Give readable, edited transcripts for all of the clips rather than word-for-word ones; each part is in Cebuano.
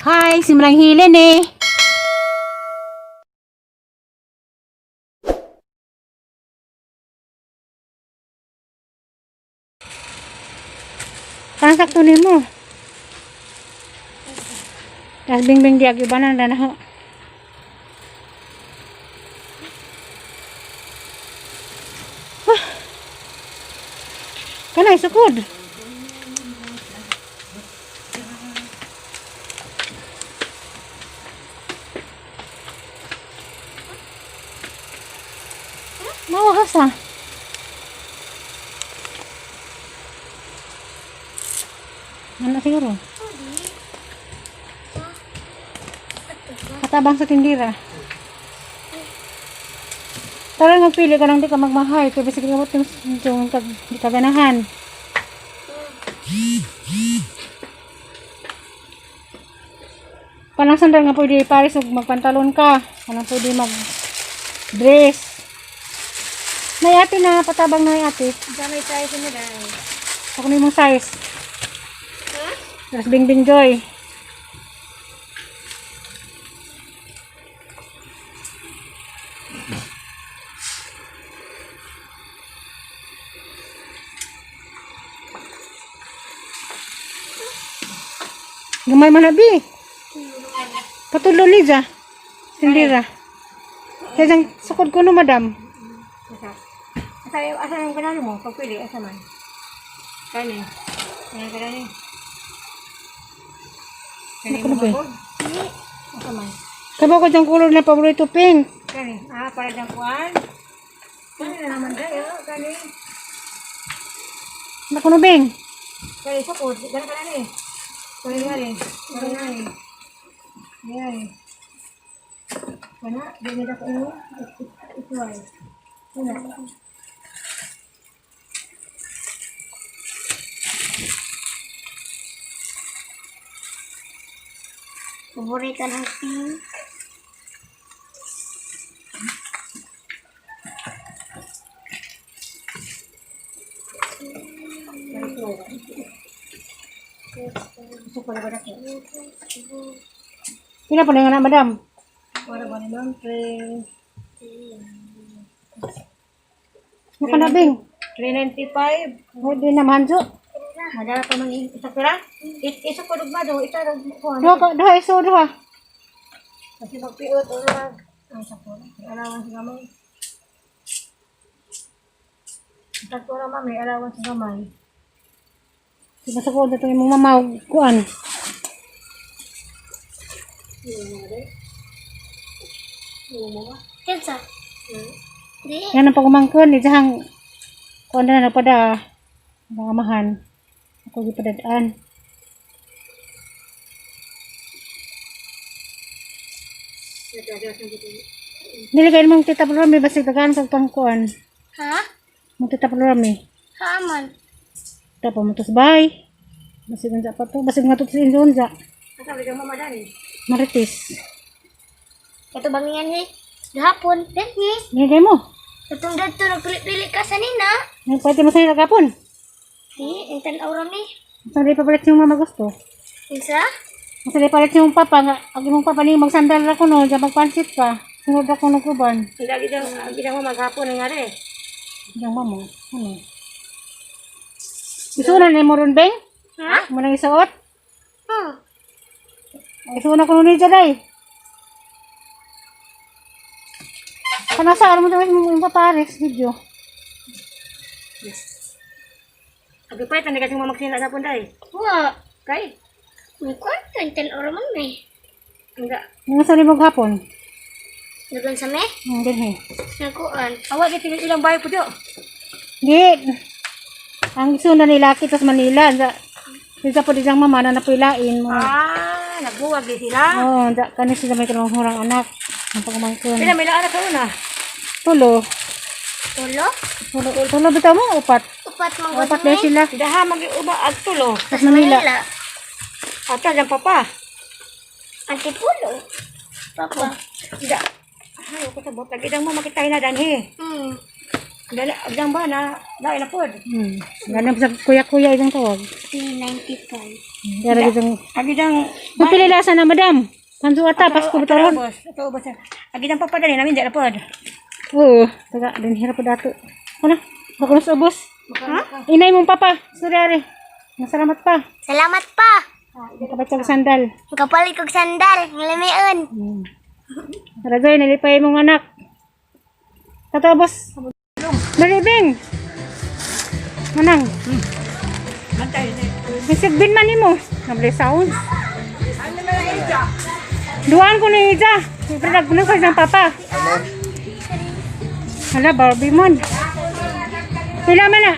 Hi, simrang hilin eh. Parang sakto nimo. Tapos bingbing diag ibanan na na. Kanay sukod. Mawakas ah. Ano siguro? Katabang sa tindira. Tara, magpili ka lang, di ka magmahay. Kaya basig ka yung di ka ganahan. Panang sandal nga pwede pares og magpantalon ka. Kanang pwede mag dress. Nay ate na patabang na ate. Sa may size niya dahil. Ako na yung size. Tapos Bing Bing Joy. Gamay man na bi. Patulo Liza. Sindira. Kaya sang sukod ko no, madam. Asa? Asa asa yung kanalo mo? Pagpili, asa man? Kani. Kani kani. Kani Ano mo ba? ba? Asa man? Kabo ko diyang kulor na paborito pink. Kani. Ah, para diyang kuan. Kani na naman tayo. Kani. Naku no, Bing. Kani sukod. Kani kani. Kani kani. Kani kani. Kani. Kana, di na ko ino. Ito ay. Kana. Paborito ng pink. Gusto ko na ba na ko? Pila pa na nga na, madam. Para ba ni ma'am? Three- Naku na, Bing. 395. Pwede na mahanjo. Madala pa man isa pira. Isa ko dugma do, isa dug ko. Duha ka, duha, iso, duha. Kasi magpiot o mag ang sa ko. Alawan sa gamay. Isa ko ra mami, alawan sa gamay. Diba sa kuwan itong imong mamaw, kuan. Kinsa? Di. Yan ang pagumangkon, isahang kuan na na pada mga amahan. Ako gipadadaan. Niligay mong tita Plurami, basig tagaan sa pangkuan. Ha? Mong tita Plurami. Ha man. Tapo mo to sa bahay. Basig unsa pa to, basig nga to sa inyo unsa. Asa ba mama dani? Marites. Ito bang yan ni? Gahapon. Dili. Niligay mo. Itong dadto nagpili-pili ka sa nina. May pwede mo sa gapon. Di, ang tan-aw ra mi. Sa di papalit yung mama gusto. Kinsa? Sa di palit yung papa nga, ag imong papa ni magsandal ako no, diyan magpansit ka. Sunod ako ng kuban. Ila gid ang gid mo maghapon nga re. Yang mama, ano? Isunan ni mo ron, Beng? Ha? Mo nang isuot? Hmm. Isunan ko nun ni Jaday. Panasaan mo naman yung papares video. Agi pa tan kasi mama magsina sa punday. Wa. Kay May kwarto ang tan-aw ra man mi. nga Mga sa limog hapon. Dagan sa me? Din eh. Nagkuan. awa gid ilang bahay pud yo. Di. Ang isunan nila kita sa Manila. Sa, sa po di siyang mama na napilain. Mga, Ah, nagbuwag di sila. Oo, oh, da, kani sila may kanang anak. Ang pagmangkon. Pila may anak sa una. Tulo. Tulo? Tulo, tulo bitaw mo, upat. Upat man Upat na sila. Daha mag-uba ag tulo. Sa Manila. Ata jang papa. Antipulo. Papa. Da. Ay, ko sa bot lagi mo makita na danhi. Dala agdang ba na lain na pod. Ganun sa kuya-kuya itong tawag. 395. Dara gitong. Agi dang Mapili lasa na, madam. Pansuata, Pasko bitaron. Boss, ito ubos. Agi dang papadali namin di na pod. Oo, taga din hirap po dato. Ano? Bako na sa ubos. Ha? Inay mong papa. Sorry, are. Masalamat pa. Salamat pa. Nakabat sa sandal. Kapalit kog sandal, ng lamion. Tara, Joy, nalipay mong anak. Tato, boss. Dali, Bing. Manang. May sigbin man nimo. Nabli sounds. Duaan ko ni Ija. Siyempre, nagpunod ko ng papa. Hala, Barbie man. Pila man na.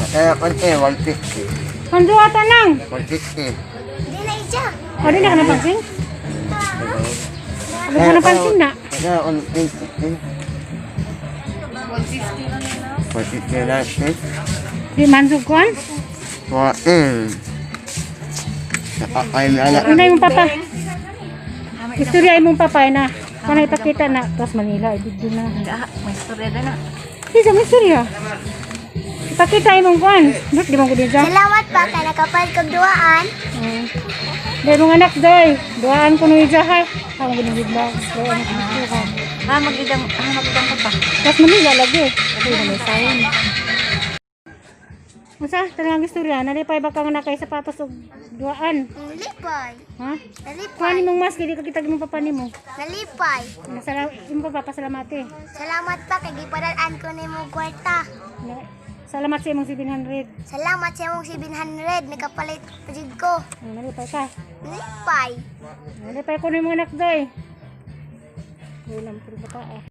Kaya konti, 150. Panduata nang. 150. Di na ija. O, di na ka napansin? Ano ka napansin na? Kaya 150. 150 na siya. Di man sugkuan? 14. Ay, anak. Unay mong papa. Istorya imong papa na. Kana ipakita na. Tapos Manila, ibig na. May istorya na. Di sa istorya. Ipakita imong kuan. Ba't di mo ko dito? Salamat pa kay nakapalit kog duaan. Dahil mong anak, doy. Duaan ko nung ija, ha. Ako ko nung bigla. Duaan ko nung ija. Ha, magidang pa. Tapos Manila lagi. Ako yung may sayon. Unsa, tanang istorya, nalipay ba ka nga na kay sapatos og duaan? Nalipay. Ha? Nalipay. Kuha nimong mask, di ka kita imong papa nimo. Nalipay. Nasala, imong papa pasalamate. Salamat pa kay gipadal-an ko nimo kwarta. Salamat sa imong 700. Salamat sa imong 700 nakapalit pa jud ko. Nalipay ka. Nalipay. Nalipay ko na yung mga anak, doy. Kulang puro bata eh.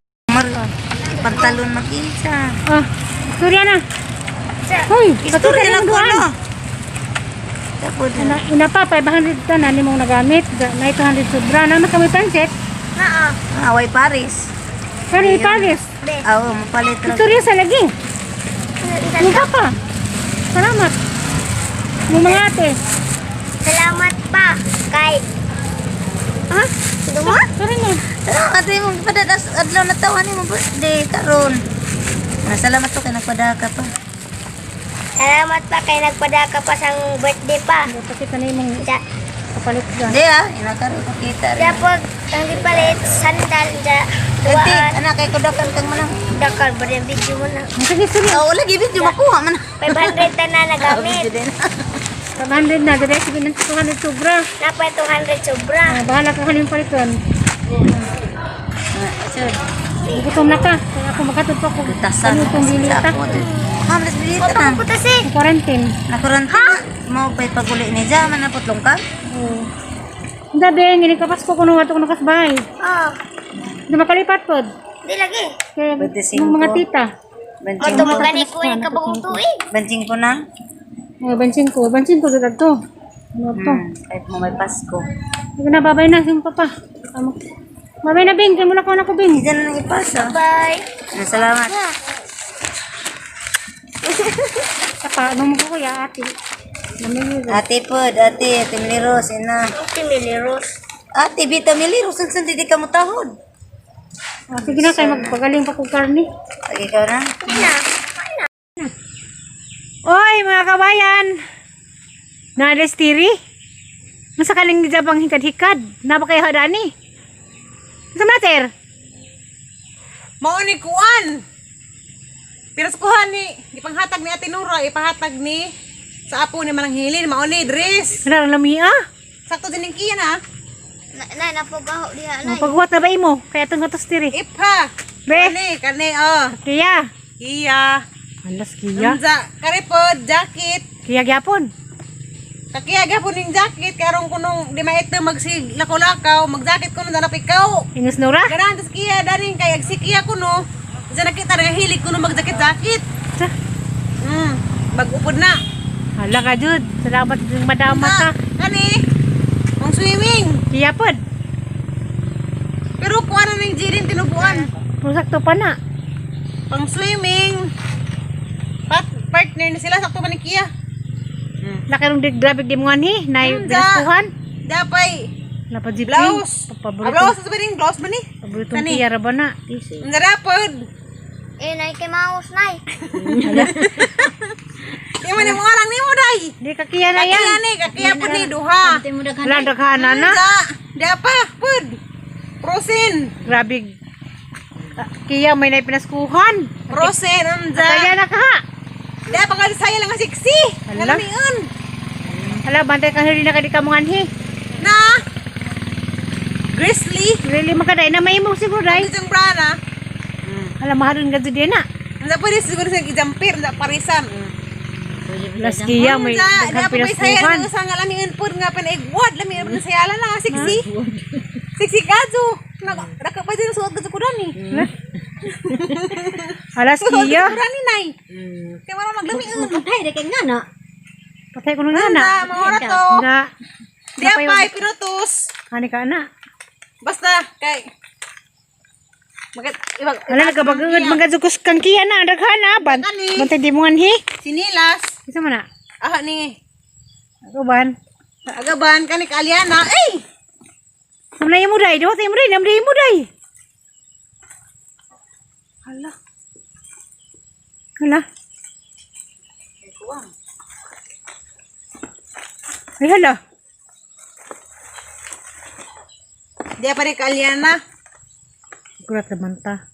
Pantalon mag-isa. Ah, istorya na. Hoy, Istorya na na ko duaan. no. Tapos Ina, ina pa, 500 ka na nimong nagamit. Na 200 sobra. Naman kami pansit. Naa. Away Paris. Pero ipalis. Be. Aw, mapalit ra. Istorya sa lagi. Yung papa. Salamat. Yung mga ate. Salamat pa kay Ha? Duma? Sorry na. Salamat mo padadas adlaw na taw ani mo birthday karon. Salamat to kay nagpadaka pa. Salamat pa kay nagpadaka pa sang birthday pa. Pakita na yung mga Ja, kapalit dyan. Di ah, inakaroon ko kita rin. ja pag ang gipalit sandal ja Ganti, duaan anak kay kudakan kang manang. dakal ba rin video mo na. Sige, sige. Oo, lagi video makuha man. 500 ta na nagamit. Video din. 500 na. Dali, sige na 200 sobra. Napay 200 sobra. Ah, bahala ka kanin paliton. Ah, sure. Gutom na ka. Kaya ako makatod pa ko. Tasan. Ano itong bilita? Ha, mas bilita na. Ko ta si. Quarantine. Nakurante ha? Mao pa'y paguli ni Ja, man naputlong ka? Oo. Ang dabi, hindi ka Pasko kuno ato kuno kasbahay. Oh, Di makalipat pod. di lagi. Kaya Pwede mong mga singko. tita. Banching Oto mo gani ko yung kabagong tuig. Banching ko na. Mga bansin ko, bansin ko dito to. Ano to? Kahit mo may Pasko. Sige na, babay na, yung papa. Amo. Babay na, Bing. Kaya mula ko na ko, Bing. Hindi na nang ipasa. Bye. Ah, salamat. Saka, ano mo ko kuya, ate. Namili. Ate pod, ate, ate Miliros, ina. Ate Miliros. Ate, bita Miliros, ang saan di ka mo tahod? Ah, sige na, kaya magpagaling pa ko karne. Pag ikaw na. Na. Oy, mga kabayan! Nalestiri? Masakaling di bang hikad-hikad. Napa kayo hadani? Sa mater? Mao ni kuan. Piraskuhan ni gipanghatag ni Ate Nora, ipahatag ni sa apo ni Manang Hilin, mao ni dress. Wala lang lamia. Sakto din ning kiya na. Na na napugaho diha Ang pagwat na ba imo? Kaya itong gatos tiri. Ipha. Be. Kani kani oh. Kiya. Kiya. Alas kiya. Unsa karipod jacket. Kiya gyapon. Kakiya gyapon ning jacket karong kunong di maito magsig lakaw-lakaw, mag-jacket kuno danap ikaw. Ingos Nora. Ganahan tas kiya daning kay ag si kiya kuno. Sa nakita nga hilig kuno mag-jacket-jacket. Sa. Mag-upod na. Hala ka jud. Salamat ng madama ka. Kani. Ang swimming. Kiya pod. Pero kuha na ng jirin tinubuan. Kung sakto pa na. Pang swimming. Partner na sila sakto man ni Kia. Laki rong dig grabe di mo ani. Nay Unsa? binaskuhan. Dapay Napa jeeping. blouse. Ah, Paborito. blouse sa ba blouse ba ni? Paboritong Kani. kiya ra ba na? Ang darapod. Eh nay kay mouse nay. Di man mo lang nimo day. Di kakiya na yan. Kakiya ni, kakiya pud ni duha. Ante mo daghan. Wala, daghana na. Unsa? Di pa, pud. Prosin. Grabe. Kiya, may naipinaskuhan. Prosin unsa? Kaya na ka ha. Di pa ka saya lang nga sexy. Hala. Nalamion. Hala, bantay ka huli na ka di ka mga anhi. Na. Grizzly. Really makaday na may mo siguro day. Ano yung brana? Hala, mahalon ka dyan na. Unsa pwede siguro sa ijampir, unsa parisan. Las kiya, may Unsa, di daghang pa may saya pinaskuhan. nga sa nga lamion pud nga panaigwad, lamion pud saya lang na sexy. Sexy kadyo. Nag raka pa din suot kadyo ko dani. Alas Suot kiya. ko dani nay. Kay wala maglamion. Patay ra kay nga na. Patay ko nung nga na. Unsa, maura to. Na. Di pa pinutos. Ani ka na. Basta kay Magat ibag Hala, nagkabagagad mga zukus kang kiya na. Daghana. Ani. Bantay di mo anhi. Sinilas. Isa man na. Aha ni. Ako ban. Agaban kani kaaliana. Ay! Samna mo day. Duwa sa imo day. Namda mo day. Hala. Hala. Ay, hala. Di pa ni kaaliana. Kurat naman ta.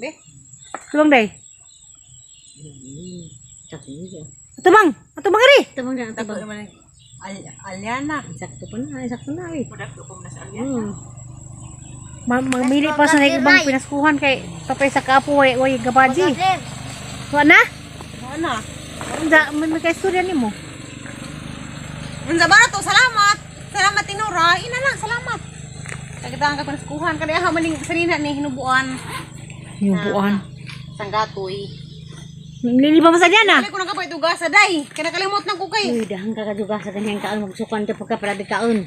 Be. Tubang day. Atubang. Atubang ari. Tabang na Dako tabang. naman ni Aliana. Sakto pa na, sakto na eh. Mamili pa sa ibang pinaskuhan kay tapay sa kapo way way gabaji. Wa na? Ano? Unsa may kay istorya nimo? Unsa ba na to? Salamat. Salamat tinura. Ina lang, salamat. Kagitaan ka panaskuhan kani aha maning sanina ni hinubuan. Hinubuan. Sanggatoy. Lili pa mo sa diyan ah. Kali ko nang kapay tugasa day. Kaya nakalimot na ko kay. Uy, dahang ka kaduga sa ganyang kaon magsukan ta pagka para kaon.